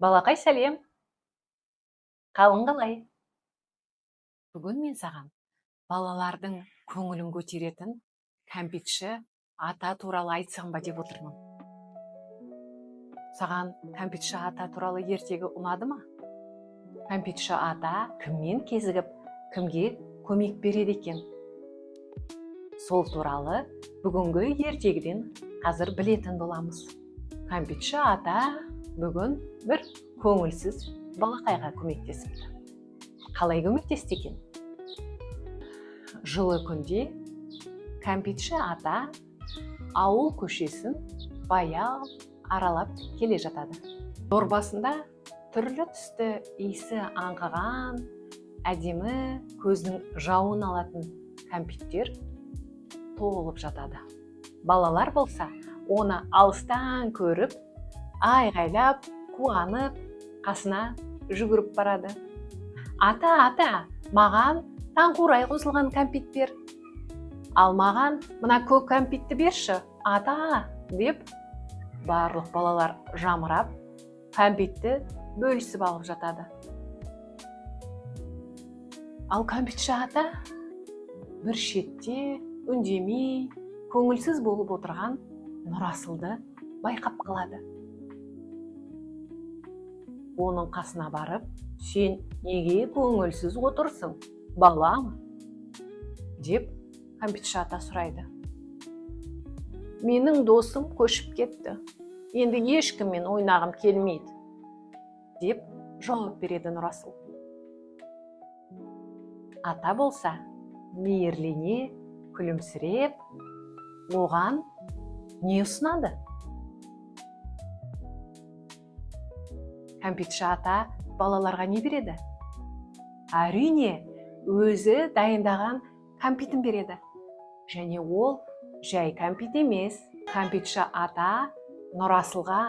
Балақай, сәлем! Қалың қалай? Бүгін мен саған балалардың көңілін көтеретін кәмпитші ата туралы айтсам ба деп отырмын. Саған кәмпитші ата туралы ертегі ұнады ма? Кәмпитші ата кіммен кезігіп, кімге көмек береді екен? Сол туралы бүгінгі ертегіден қазір білетін боламыз. Кәмпитші ата бүгін бір көңілсіз балақайға көмектесіпті. Қалай көмектесті екен? Жылы күнде кәмпитші ата ауыл көшесін баяу аралап келе жатады. Дорбасында түрлі түсті, иісі аңқыған, әдемі, көздің жауын алатын кәмпиттер толып жатады. Балалар болса, оны алыстан көріп, айғайлап, қуанып, қасына жүгіріп барады. «Ата, ата, маған таңқурай қосылған кәмпит бер! Ал маған мына көк кәмпитті берші, ата!» – деп барлық балалар жамырап, кәмпитті бөлісіп алып жатады. Ал кәмпитші ата бір шетте үндемей, көңілсіз болып отырған Нұрасылды байқап қалады. Оның қасына барып: «Сен неге көңілсіз отырсың, балам?» – деп кәмпитші ата сұрайды. «Менің досым көшіп кетті, енді ешкіммен ойнағым келмейді», – деп жауап береді Нұрасыл. Ата болса, мейірлене күлімсіреп, оған не ұсынады? Кәмпитші ата балаларға не береді? Әрине, өзі дайындаған кәмпитін береді. Және ол жай кәмпит емес. Кәмпитші ата Нұрасылға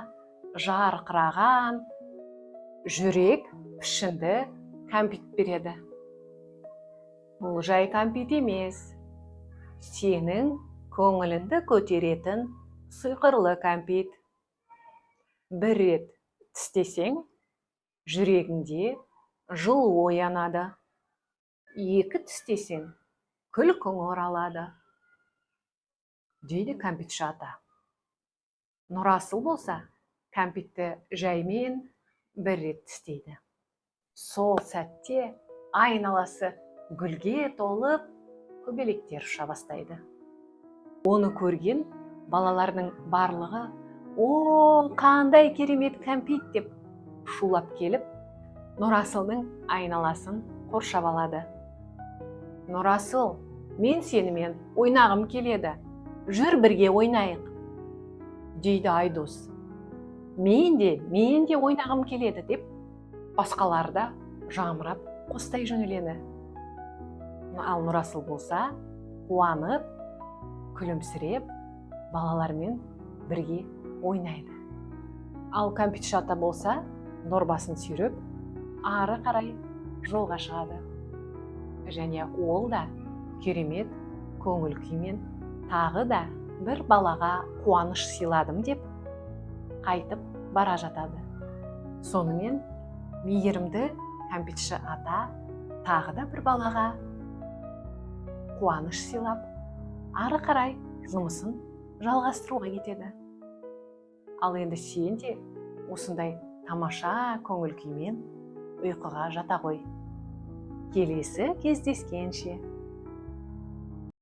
жарқыраған жүрек пішінді кәмпит береді. «Бұл жай кәмпит емес, сенің көңіліңді көтеретін сиқырлы кәмпит. Бір рет тістесең, жүрегіңде жылу оянады, екі тістесең, күлкің оралады», – дейді кәмпитші ата. Нұрасыл болса, кәмпитті жаймен бір рет тістейді. Сол сәтте айналасы гүлге толып, көбелектер ұша бастайды. Оны көрген балалардың барлығы: «О, қандай керемет кәмпит!» – деп шулап келіп, Нұрасылдың айналасын қоршап алады. «Нұрасыл, мен сенімен ойнағым келеді, жүр, бірге ойнайық», – дейді Айдос. «Мен де, мен де ойнағым келеді», – деп басқалары да жамырап қостай жөнеледі. Ал Нұрасыл болса, қуанып, күлімсіреп, балалармен бірге ойнайды. Ал кәмпитші ата болса, дорбасын сүйреп, ары қарай жолға шығады. Және ол да керемет көңіл күймен, тағы да бір балаға қуаныш сыйладым деп, қайтып бара жатады. Сонымен, мейірімді кәмпитші ата тағы да бір балаға қуаныш сыйлап, ары қарай жұмысын жалғастыруға кетеді. Ал енді сен де осындай тамаша көңіл күймен ұйқыға жата ғой. Келесі кездескенше!